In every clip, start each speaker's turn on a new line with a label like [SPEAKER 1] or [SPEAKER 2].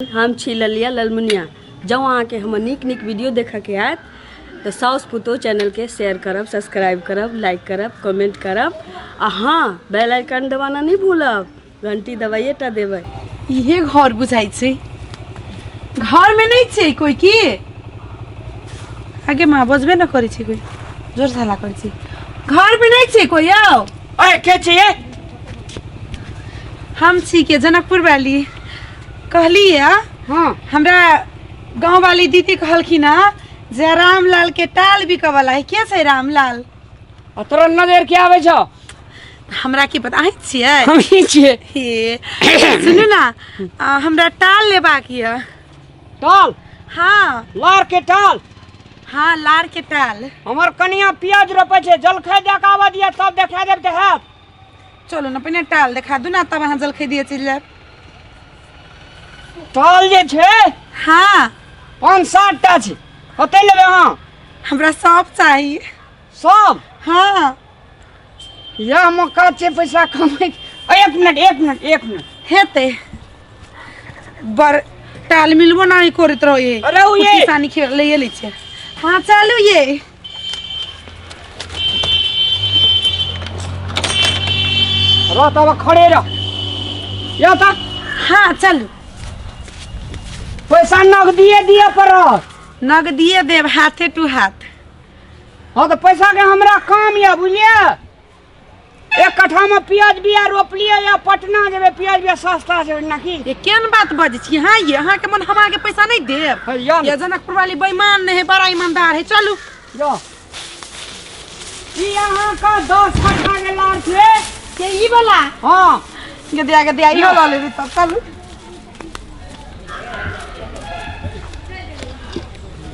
[SPEAKER 1] हम छी ललिया ललमुनिया। जँ अहाँके हमर नीक नीक वीडियो देखऽके हैत तऽ साउस पुतोह चैनलके शेयर करब, सब्सक्राइब करब, लाइक करब, कमेंट करब आ हँ बेल आइकन दबाना नहि भूलब, घंटी दबाइए टा देबै।
[SPEAKER 2] इहे घर बुझाइ छै, घरमे नहि छै कोइ की? आगे माँ बजबे न करै छै कोइ, जोर से हल्ला करै छै। घरमे नहि छै कोइ? यौ
[SPEAKER 3] अरे के छियै?
[SPEAKER 2] हम छी के जनकपुर वाली। कहली
[SPEAKER 3] हाँ,
[SPEAKER 2] हमरा गाँव वाली दीदी कहलखिन हँ जे रामलाल के टाल बिकऽ वाला है। के छै रामलाल?
[SPEAKER 3] आ तोरा नजर के आबै छौ?
[SPEAKER 2] हमरा की पता, अहीं छियै?
[SPEAKER 3] हमही छियै।
[SPEAKER 2] हे सुनू ना, हमरा टाल लेबाक यऽ।
[SPEAKER 3] टाल?
[SPEAKER 2] हाँ।
[SPEAKER 3] लार के टाल?
[SPEAKER 2] हाँ, लार के टाल।
[SPEAKER 3] हमर कनिया प्याज रोपै छै, जलखै दए कऽ आबऽ दिअ तब देखा देब तऽ हैत।
[SPEAKER 2] चलू ने, पहिने टाल देखा दू ना, तब अहाँ जलखै दिअ चलि जायब।
[SPEAKER 3] टाल जे छै,
[SPEAKER 2] हाँ,
[SPEAKER 3] 5-7 टा छै, कते लेबै अहाँ?
[SPEAKER 2] हमरा सब चाही।
[SPEAKER 3] सब?
[SPEAKER 2] हाँ।
[SPEAKER 3] यह मौका छै पैसा कमाइ। एक मिनट, एक मिनट, एक मिनट।
[SPEAKER 2] हेतै बड़ टाल मिलबो नहीं करैत रहे।
[SPEAKER 3] अरे उ ये।
[SPEAKER 2] किसानी खेल ले लै छै। हाँ चलू ये।
[SPEAKER 3] रह तब, खड़े रह या तक।
[SPEAKER 2] हाँ चलू।
[SPEAKER 3] पैसा नगदिए दिए पड़त।
[SPEAKER 2] नगदिए देब, हाथे टू हाथ।
[SPEAKER 3] हाँ तऽ पैसा के हमरा काम यऽ, बुझलियै? 1 कट्ठा में प्याज बिया रोपलियै या पटना जेबै, प्याज बिया सस्ता छै ना की?
[SPEAKER 2] ये केहन बात बजै छी? हाँ ये अहाँके मन हम अहाँके पैसा नहीं देब?
[SPEAKER 3] है, या ने।
[SPEAKER 2] ये जनकपुर वाली बेईमान नहीं है, बड़ा ईमानदार है। चलू।
[SPEAKER 3] यो ई अहाँके 10 कट्ठा के लार छै।
[SPEAKER 2] के ई वाला?
[SPEAKER 3] हाँ।
[SPEAKER 2] गदिया गदिया इहो लऽ लेबै तब। चलू।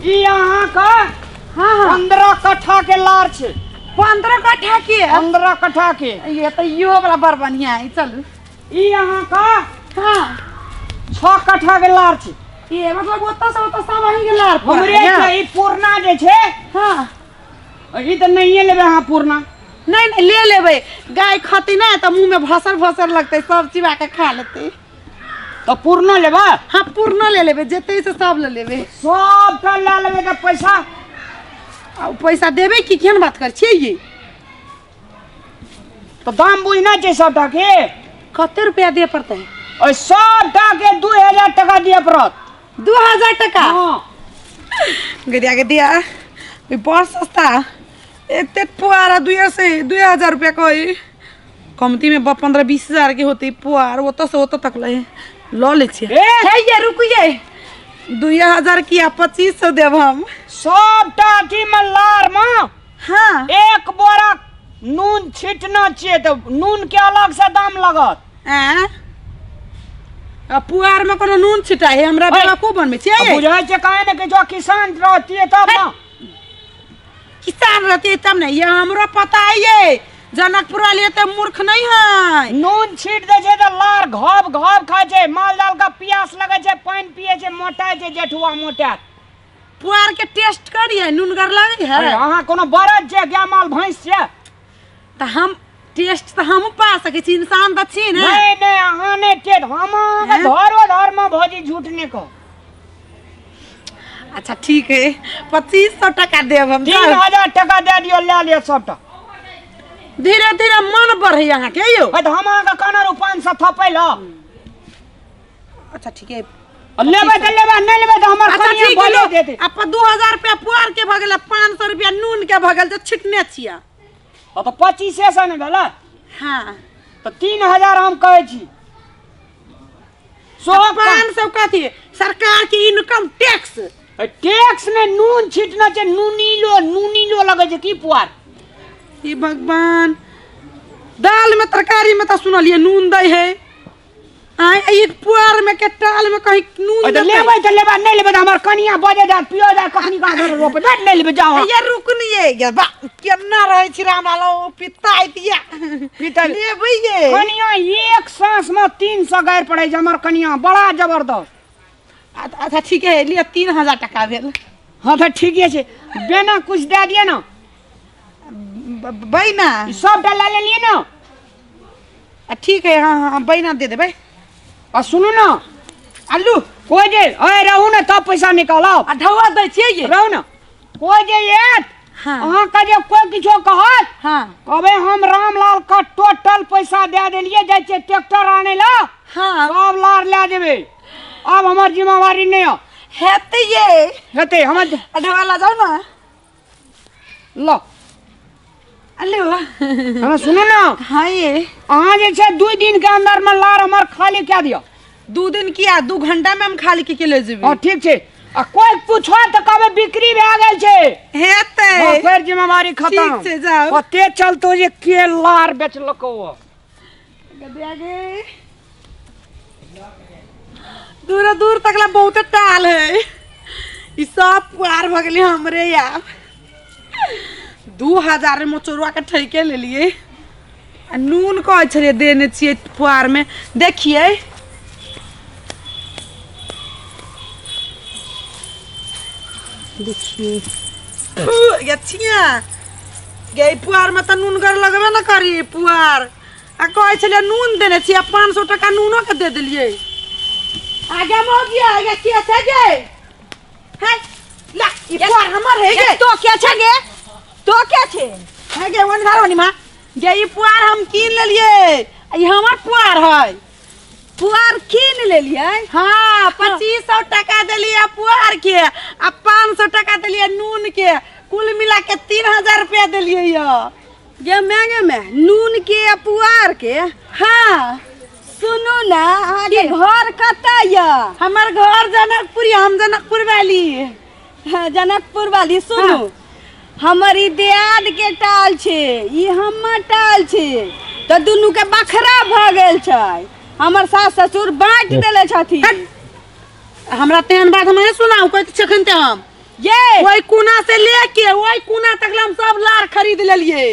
[SPEAKER 3] ई अहाँके
[SPEAKER 2] हाँ हाँ
[SPEAKER 3] 15 कट्ठा के लार छै।
[SPEAKER 2] 15 कट्ठा के?
[SPEAKER 3] 15 कट्ठा के।
[SPEAKER 2] ये तऽ इहो वाला बड़ बढ़िया है। चलू।
[SPEAKER 3] ई अहाँके
[SPEAKER 2] हाँ
[SPEAKER 3] 6 कट्ठा के लार छै।
[SPEAKER 2] ये मतलब ओतऽ से ओतऽ सब अहीं के लार पर
[SPEAKER 3] हमरे
[SPEAKER 2] है ना?
[SPEAKER 3] छै। ई पुरना जे छै,
[SPEAKER 2] हाँ,
[SPEAKER 3] ई तऽ नहिए लेबै अहाँ पुरना।
[SPEAKER 2] नहीं नहीं, ले लेबै। गाय खतै ना तऽ मुँह में भसर भसर लगतै, सब चिबा के खा लेतै।
[SPEAKER 3] तऽ पुरनो लेबै?
[SPEAKER 2] हाँ, पुरनो ले लेबै, जेतै से सब ले लेबै।
[SPEAKER 3] सबटा लए लेबै तऽ पैसा?
[SPEAKER 2] आ उ पैसा देबै की? केहन बात करै छियै ये?
[SPEAKER 3] तऽ दाम बुझना छै सबटा के।
[SPEAKER 2] कते रुपया दिअ पड़तै?
[SPEAKER 3] ओहि सबटा के 2000 टका दिअ पड़त।
[SPEAKER 2] 2000 टका?
[SPEAKER 3] हाँ।
[SPEAKER 2] गदिया गदिया, ई बड़ सस्ता। एते पुआरा दुए से 2000 रुपया कही, कमती में 15-20 हजार के होते पुआर। ओतऽ से ओतऽ तक ले लऽ लै छियै।
[SPEAKER 3] ए!
[SPEAKER 2] हे ये रुकिए, 2000 किया, 2500 देब हम।
[SPEAKER 3] सबटा अथी में लार में
[SPEAKER 2] हाँ,
[SPEAKER 3] 1 बोरा नून छिटना छियै तऽ नून के अलग से दाम लगत।
[SPEAKER 2] आँ? आ पुआर में कोनो नून छिटाइ है? हमरा
[SPEAKER 3] ओए,
[SPEAKER 2] बेवकूफ बनबै छियै?
[SPEAKER 3] बुझै छै काहे ने कि जो किसान रहतियै तब ने।
[SPEAKER 2] किसान रहतियै तब ने, ये हमरो पता है। ये जनकपुर वाली एते मूर्ख नहीं है।
[SPEAKER 3] नून छीट दै छै तऽ लार घब घब खाइ छै, माल जाल के प्यास लगै छै, पानि पियै छै, मोटाइ छै, जेठुआ मोटायत।
[SPEAKER 2] पुआर के टेस्ट करिए, नूनगर लगे है।
[SPEAKER 3] अरे, अहाँ कोनो बरद छै, गाय माल भैंस छै?
[SPEAKER 2] तऽ हम टेस्ट तऽ हमहूँ पा सकै छी, इंसान तऽ छी ने।
[SPEAKER 3] नहीं नहीं, अहाँ नहि टेस्ट, हम अहाँके
[SPEAKER 2] हैं?
[SPEAKER 3] धरो धर में भौजी झूठ नहि कहू।
[SPEAKER 2] अच्छा ठीक है, 2500 टका देब हम।
[SPEAKER 3] तीन हजार टका दए दियौ, लए लिअ सबटा।
[SPEAKER 2] धीरे धीरे मन बढ़ै अहाँके यौ।
[SPEAKER 3] है तऽ हम अहाँके कहने रहूँ 500 थपै लए।
[SPEAKER 2] अच्छा ठीक है।
[SPEAKER 3] लेबै तऽ लेबै, नहि लेबै तऽ हमर
[SPEAKER 2] अच्छा
[SPEAKER 3] कनिया
[SPEAKER 2] ठीक है।
[SPEAKER 3] बोले देतै।
[SPEAKER 2] आ 2000 रुपया पुआर के भऽ गेल, 500 रुपया नून के भऽ गेल जे छिटने छियै।
[SPEAKER 3] हाँ तऽ 2500 ने भेलै?
[SPEAKER 2] हाँ।
[SPEAKER 3] तऽ 3000 हम कहै छी सौ।
[SPEAKER 2] 500 कथी? सरकार के इनकम टैक्स?
[SPEAKER 3] टैक्स ने, नून छिटना छै, नूनीलो नूनीलो लगै छै की पुआर।
[SPEAKER 2] हे भगवान, दाल में तरकारी में तऽ सुनलियै नून दै है, आय एक पुआर में के टाल में कहीं नून
[SPEAKER 3] तऽ
[SPEAKER 2] देतै?
[SPEAKER 3] लेबै तऽ लेबै, नहि लेबै तऽ हमर कनिया बजे जात, पियो जात, कखनी कहाँ रोपे बैठ, नहि लेबै जाओ।
[SPEAKER 2] ये रुक नहीं ये गे बा, केना रहै छी रामलाल, ओ पिताइत ये।
[SPEAKER 3] पिताइत।
[SPEAKER 2] लेबै ये।
[SPEAKER 3] कनिया एक सांस में 300 गारि पड़ै छै, हमर कनिया बड़ा जबरदस्त।
[SPEAKER 2] अच्छा ठीक है, लिअ, 3000 टका भेल।
[SPEAKER 3] हाँ तऽ ठीके छै, बिना कुछ दए दिअ ने।
[SPEAKER 2] बैना।
[SPEAKER 3] ई सबटा लए लेलियै ने?
[SPEAKER 2] आ ठीक है, हाँ हाँ, बैना दे देबै।
[SPEAKER 3] आ सुनू ने।
[SPEAKER 2] आलू।
[SPEAKER 3] कोई जे अरे रहू ने तब पैसा निकालब।
[SPEAKER 2] आ ढौआ दै छियै ये।
[SPEAKER 3] रहू ने, कोई जे एत
[SPEAKER 2] हाँ।
[SPEAKER 3] अहाँके जे कोई किछो कहत,
[SPEAKER 2] हाँ।
[SPEAKER 3] कहबै हम रामलाल के टोटल पैसा दए देलियै, जाइ छियै ट्रैक्टर आनै ला।
[SPEAKER 2] हाँ।
[SPEAKER 3] सब लार लए जेबै, आब हमर जिम्मेवारी नहि यऽ।
[SPEAKER 2] हेतै ये।
[SPEAKER 3] हेतै हमर।
[SPEAKER 2] आ ढौआ लऽ जाउ ने।
[SPEAKER 3] ल
[SPEAKER 2] हेलो।
[SPEAKER 3] हँ सुनू ने।
[SPEAKER 2] हाँ ये।
[SPEAKER 3] अहाँ जे छै 2 दिन के अंदर में लार हमर खाली कए दिअ।
[SPEAKER 2] 2 दिन किया, 2 घंटा में हम खाली के के ले जेबै।
[SPEAKER 3] हँ ठीक छै। आ कोई पूछो तऽ कहबै बिक्री भए गेल छै।
[SPEAKER 2] हेतै।
[SPEAKER 3] हँ, फेर जिम्मेवारी खत्म।
[SPEAKER 2] ठीक छै, जाउ।
[SPEAKER 3] पते चलतो जे के लार बेचलको।
[SPEAKER 2] गदिया गे। दूर दूर तक ला बहुत टाल है, ई सब पुआर भ गेलै हमरे। यार 2000 में मोचोरुआ के ठैके लेलिए। आ नून कहै छलियै देने छियै पुआर में, देखियै।
[SPEAKER 1] देखिए
[SPEAKER 2] गछिया गे, पुआर में तऽ नूनगर लगबे न करी पुआर। आ कहै छलियै नून देने छियै, 500 टका नूनो के दे देलियै। आगे मौगिया, आगे के छै गे? है ला, ई पुआर हमर है गे।
[SPEAKER 1] तो के छै गे? तो के छै
[SPEAKER 2] है गे? वन घर होनी मां गे, ई पुआर हम कीन लेलियै, ई हमर पुआर है।
[SPEAKER 1] पुआर कीन लेलियै?
[SPEAKER 2] हाँ, 2500 टका देलियै पुआर के आ 500 टका देलियै नून के, कुल मिला के 3000 रुपया देलियै यऽ।
[SPEAKER 1] गे मैं, गे मैं नून के आ पुआर के?
[SPEAKER 2] हाँ।
[SPEAKER 1] सुनू ने, अहाँके घर कतऽ यऽ?
[SPEAKER 2] हमर घर जनकपुर, हम जनकपुर वाली।
[SPEAKER 1] हाँ, जनकपुर वाली। सुनू।
[SPEAKER 2] हाँ।
[SPEAKER 1] हमर ई दियाद के टाल छै, ई हमर टाल छै, तऽ दुनू के बखरा भऽ गेल छै। हमर सास ससुर बाँटि देले छथिन।
[SPEAKER 2] हमरा तेहन बात हमरा नहि सुनाउ, कहै छी एखन ते हम
[SPEAKER 1] ये
[SPEAKER 2] ओहि कोना से लेके ओहि कोना तक हम सब लार खरीद लेलियै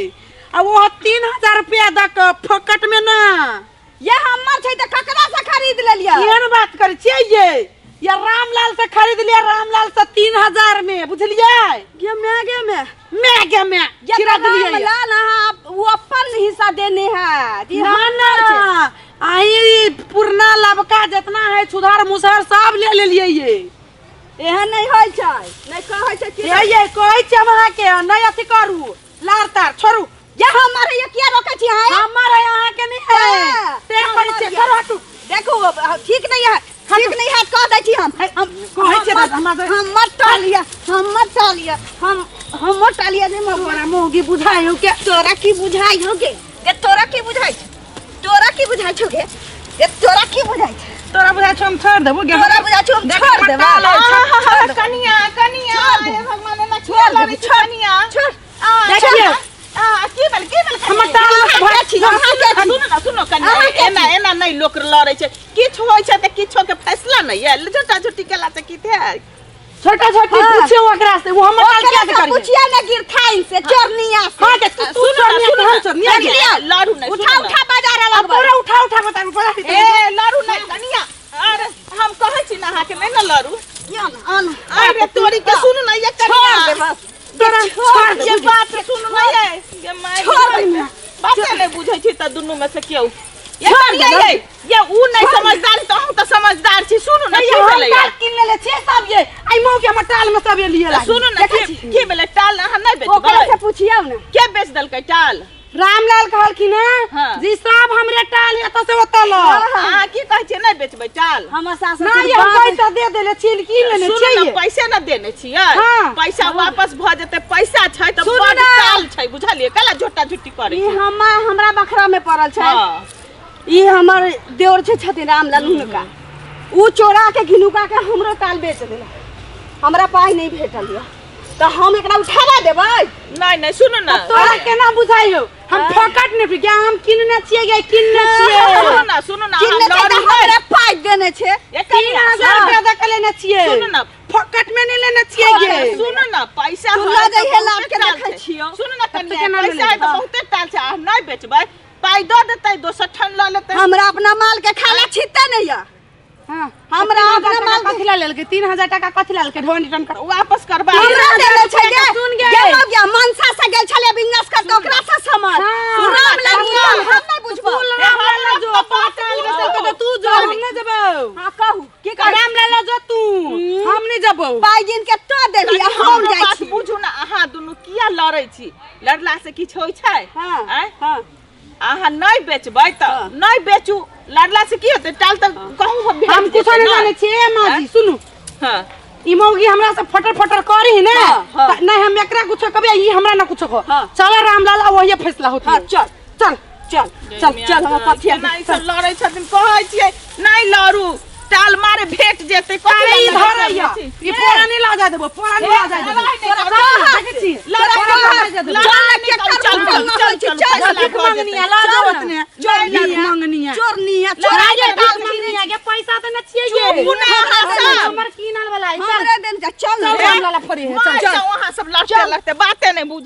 [SPEAKER 2] आ वो 3000 रुपया दऽ कऽ, फोकट में ना।
[SPEAKER 1] ये हमर छै तऽ ककरा से खरीद लेलियै?
[SPEAKER 2] केहन बात करै छियै ये? या रामलाल से खरीद लिया, रामलाल से 3000 में, बुझलियै?
[SPEAKER 1] गे मैं, गे मैं,
[SPEAKER 2] मैं गे मैं
[SPEAKER 1] ये
[SPEAKER 2] चिरा देलियै।
[SPEAKER 1] रामलाल अहाँ वो अपन हिस्सा देने है ई
[SPEAKER 2] ना
[SPEAKER 1] हमर छै।
[SPEAKER 2] ना, आई पुरना लबका जितना है सुधार मुसहर सब ले लेलियै ये।
[SPEAKER 1] एहन नहि होइ छै, नहि कहै छै कि
[SPEAKER 2] ये ये कहै छी हम अहाँके, नहि अथी करू, लार तार छोड़ू।
[SPEAKER 1] ये हमर है, ये किया रोकै छी अहाँ?
[SPEAKER 2] हमर है, अहाँके नहि है।
[SPEAKER 1] हाँ,
[SPEAKER 2] से करै छियै,
[SPEAKER 1] हमर
[SPEAKER 2] छोड़ू, हटू।
[SPEAKER 1] देखू, ठीक नहीं है, ठीक नहीं है, कह दै छी हम। हम
[SPEAKER 2] कहै छियै तऽ हमरा
[SPEAKER 1] हमर टालिया, हमर टालिया, हम हमर टालिया जे
[SPEAKER 2] तोरा मोगी बुझाइयो के।
[SPEAKER 1] तोरा की बुझाइ हो गे? गे तोरा की बुझाइ छौ? तोरा की बुझाइ छौ गे? गे तोरा की बुझाइ छौ?
[SPEAKER 2] तोरा बुझाइ छौ हम छोड़ि देबो गे?
[SPEAKER 1] तोरा बुझाइ छौ हम
[SPEAKER 2] देख,
[SPEAKER 1] छोड़
[SPEAKER 2] हमर
[SPEAKER 1] देबै?
[SPEAKER 2] टाल है, छोड़, छोड़ देबो।
[SPEAKER 4] कनिया, कनिया,
[SPEAKER 1] छोड़ दे।
[SPEAKER 4] हे भगवान, एना
[SPEAKER 1] छोड़
[SPEAKER 4] किया
[SPEAKER 1] दे,
[SPEAKER 4] लड़ै छी
[SPEAKER 1] छोड़।
[SPEAKER 4] कनिया?
[SPEAKER 1] छोड़।
[SPEAKER 4] आ,
[SPEAKER 2] देखियौ।
[SPEAKER 4] आ, की भेल, की भेल
[SPEAKER 2] हमर
[SPEAKER 4] कनिया?
[SPEAKER 2] टाल
[SPEAKER 1] अहाँ के छी? अहाँ के छी?
[SPEAKER 4] सुनू ने, सुनू कनिया,
[SPEAKER 1] अहाँ के
[SPEAKER 4] एना
[SPEAKER 1] छी?
[SPEAKER 4] एना नहि लोक लड़ै छै। किछु होइ छै तऽ किछो के फैसला नहि यऽ, झोटा झोटी केला से की થાય?
[SPEAKER 2] छोटा छोटी।
[SPEAKER 1] हाँ।
[SPEAKER 2] पूछियो ओकरा से, वो हमर टाल
[SPEAKER 1] ओकरा
[SPEAKER 2] किया
[SPEAKER 1] से
[SPEAKER 2] करिए?
[SPEAKER 1] पूछिया ने गिरथाइन से, चोरनिया से।
[SPEAKER 2] हाँ, के तू
[SPEAKER 4] सुनू ने,
[SPEAKER 2] चोरनिया,
[SPEAKER 4] सुनू
[SPEAKER 2] हम
[SPEAKER 4] ने,
[SPEAKER 2] चोरनिया गे।
[SPEAKER 4] कनिया, लड़ू नहि,
[SPEAKER 1] उठा
[SPEAKER 4] सुनू ने।
[SPEAKER 1] उठा बाजार
[SPEAKER 2] अब
[SPEAKER 1] लगबै।
[SPEAKER 2] तोरा उठा उठा बता बता।
[SPEAKER 4] ए लड़ू नहि कनिया, अरे हम कहै छी ने अहाँके, नहि ने लड़ू।
[SPEAKER 1] आन आन।
[SPEAKER 4] अरे तोरी के, सुनू ने ये
[SPEAKER 1] छोड़
[SPEAKER 4] कनिया।
[SPEAKER 1] दे बस।
[SPEAKER 2] तोरा छोड़
[SPEAKER 4] ये
[SPEAKER 2] दे।
[SPEAKER 4] बात सुनू ने ये, ये my
[SPEAKER 1] छोड़ दे।
[SPEAKER 4] बाते नहि बुझै छी तऽ दुनू में से केओ ये
[SPEAKER 1] छोड़
[SPEAKER 4] कनिया,
[SPEAKER 1] दे।
[SPEAKER 4] ये ये ऊ नहि समझदार तऽ हम तऽ समझदार छी। सुनू ने, की
[SPEAKER 2] हम
[SPEAKER 4] भेलै?
[SPEAKER 2] टाल कीन लेले छियै सब ये, आई मौ के हमर टाल में सब ये लिए लागी।
[SPEAKER 4] सुनू ने,
[SPEAKER 2] देखै
[SPEAKER 4] की
[SPEAKER 2] छी।
[SPEAKER 4] की भेलै? टाल अहाँ नहि
[SPEAKER 1] ओकरा
[SPEAKER 4] बेचबै?
[SPEAKER 1] से पूछियौ ने।
[SPEAKER 4] के बेच देलकै टाल?
[SPEAKER 2] रामलाल कहलखिन
[SPEAKER 4] हाँ।
[SPEAKER 2] हँ जी सब हमरे टाल एतऽ से ओतऽ ल।
[SPEAKER 4] अहाँ की कहै छियै, नहि बेचबै टाल?
[SPEAKER 1] हमर सास
[SPEAKER 2] ना
[SPEAKER 1] ससुर
[SPEAKER 2] ये हम
[SPEAKER 1] बाप
[SPEAKER 2] पैसा दे देले छियै, कीन लेने
[SPEAKER 4] सुनू ने,
[SPEAKER 2] छियै।
[SPEAKER 4] पैसे न देने छियै?
[SPEAKER 2] हाँ।
[SPEAKER 4] पैसा वापस भऽ जेतै, पैसा छै तऽ
[SPEAKER 2] सुनू
[SPEAKER 4] बड
[SPEAKER 2] ने।
[SPEAKER 4] टाल छै, बुझलियै? कला झोटा झुट्टी करै
[SPEAKER 1] ई
[SPEAKER 4] छी।
[SPEAKER 1] हमर हमरा बखरा में पड़ल छै।
[SPEAKER 4] हाँ।
[SPEAKER 1] ई हमर देवर छै छथिन रामलाल, हुनका ऊ चोरा के घिनुका के हमरो ताल बेच देलक, हमरा पाइ नहि भेटल यऽ, तऽ हम एकरा उठावा देबै?
[SPEAKER 4] नहि नहि, सुनू ने।
[SPEAKER 2] तोरा केना बुझाइयो हम फोकट नहि गे, हम किनने छियै गे, किनने छियै।
[SPEAKER 4] सुनू ने, सुनू ने,
[SPEAKER 1] किनने
[SPEAKER 4] अहाँ
[SPEAKER 1] छै तऽ
[SPEAKER 4] लड़ू नहि।
[SPEAKER 1] हमरे पाइ देने छै।
[SPEAKER 4] ये
[SPEAKER 2] तीन
[SPEAKER 4] कनिया,
[SPEAKER 2] हजार
[SPEAKER 4] सुनू
[SPEAKER 2] रुपया दऽ के लेने छियै।
[SPEAKER 4] सुनू ने।
[SPEAKER 2] फोकट में नहि लेने छियै
[SPEAKER 4] अरे
[SPEAKER 2] गे।
[SPEAKER 4] सुनू ने, पैसा
[SPEAKER 1] तू
[SPEAKER 4] है
[SPEAKER 1] लऽ
[SPEAKER 4] तऽ
[SPEAKER 1] जइहे,
[SPEAKER 4] बहुते
[SPEAKER 1] लाभ के
[SPEAKER 4] टाल
[SPEAKER 1] देखै
[SPEAKER 4] छै।
[SPEAKER 1] छियौ।
[SPEAKER 4] सुनू ने
[SPEAKER 2] तब
[SPEAKER 4] कनिया,
[SPEAKER 2] केना
[SPEAKER 4] पैसा है तऽ
[SPEAKER 2] लेबै?
[SPEAKER 4] बहुते टाल छै, अहाँ नहि बेचबै, पाइ दऽ देतै, दोसर ठान लऽ लेतै।
[SPEAKER 1] हमरा अपना माल के खाना छिटते नहीं यऽ।
[SPEAKER 2] हाँ।
[SPEAKER 1] हमरा
[SPEAKER 2] 3000
[SPEAKER 1] अपना
[SPEAKER 2] टका
[SPEAKER 1] माल
[SPEAKER 2] कथी ला लेलकै? 3000 टका कथी ला लेलकै? ढोनी टन कर
[SPEAKER 4] वापस करबा
[SPEAKER 1] हमरा देने छै गे।
[SPEAKER 2] सुन गे।
[SPEAKER 1] गे मौगिया, मनसा से गेल छलै बिजनेस कर तऽ ओकरा से समझ।
[SPEAKER 2] हाँ।
[SPEAKER 1] रामलाल के हम नहि बुझबो।
[SPEAKER 2] तू रामलाल जो पाँच टाल बेचलकै तऽ तू जो, हम नहि जेबौ।
[SPEAKER 1] हाँ कहू, की कहू?
[SPEAKER 2] रामलाल जो तू, हम नहीं जबौ।
[SPEAKER 1] पाइ गिन के तो देली आ हम
[SPEAKER 4] हमरो
[SPEAKER 1] जाइ
[SPEAKER 4] बात
[SPEAKER 1] छी।
[SPEAKER 4] बुझू ने, अहाँ दुनू किया लड़ै छी? लड़ला से किछु होइ छै?
[SPEAKER 1] हाँ।
[SPEAKER 4] आँय?
[SPEAKER 1] हाँ।
[SPEAKER 4] अहाँ नहि बेचबै तऽ नहि बेचू, लड़ला से की हेतै? टाल तऽ कहूँ हम भेट
[SPEAKER 2] हम कुछो
[SPEAKER 4] जेतै
[SPEAKER 2] नहीं
[SPEAKER 4] ने।
[SPEAKER 2] जाने छियै माँ जी, सुनू।
[SPEAKER 4] हाँ।
[SPEAKER 2] ई मौगी हमरा से फटर फटर करी ने।
[SPEAKER 1] हाँ, हाँ।
[SPEAKER 2] त नहीं हम एकरा कुछो कहबै, ई हमरा ना कुछो कह।
[SPEAKER 1] हाँ।
[SPEAKER 2] चल रामलाल, वही फैसला होत।
[SPEAKER 1] हाँ, चल।
[SPEAKER 2] चल
[SPEAKER 1] चल चल चल, हम पथिया।
[SPEAKER 4] केना ई सब लड़ै छथिन? कहै छियै नहि लड़ू, टाल मारे भेट जेतै। कथी
[SPEAKER 2] अरे ई
[SPEAKER 4] लए
[SPEAKER 2] धरैया
[SPEAKER 4] लड़ै छी?
[SPEAKER 2] ई पोरा नहीं ला जा देबो, पोरा नहीं ला जा देबो।
[SPEAKER 4] लड़ाइ नहि करू।
[SPEAKER 2] चल ना, देखै छी।
[SPEAKER 4] लड़ाइ
[SPEAKER 2] पोरा
[SPEAKER 4] नहि
[SPEAKER 2] ला जा देबो।
[SPEAKER 4] लड़ाइ नहि करू, चल, चल, चल, चल,
[SPEAKER 1] चल,
[SPEAKER 4] फैसला
[SPEAKER 2] भीख
[SPEAKER 4] भऽ जेतै।
[SPEAKER 2] मंगनिया ला जाओ ओतने। भीख मंगनिया।
[SPEAKER 1] चोरनी है।
[SPEAKER 2] लड़ाइ
[SPEAKER 1] चोरनी।
[SPEAKER 2] भीख मंगनिया के पैसा तऽ न छियै ये।
[SPEAKER 4] चुप ना अहाँ सब।
[SPEAKER 2] हमर कीनल वाला है, चल।
[SPEAKER 1] हमरे देन जा, चल।
[SPEAKER 2] चल रामलाल, फरी है, चल।
[SPEAKER 4] मारि जाउ अहाँ सब लड़ते लड़ते बाते नहि बुझै।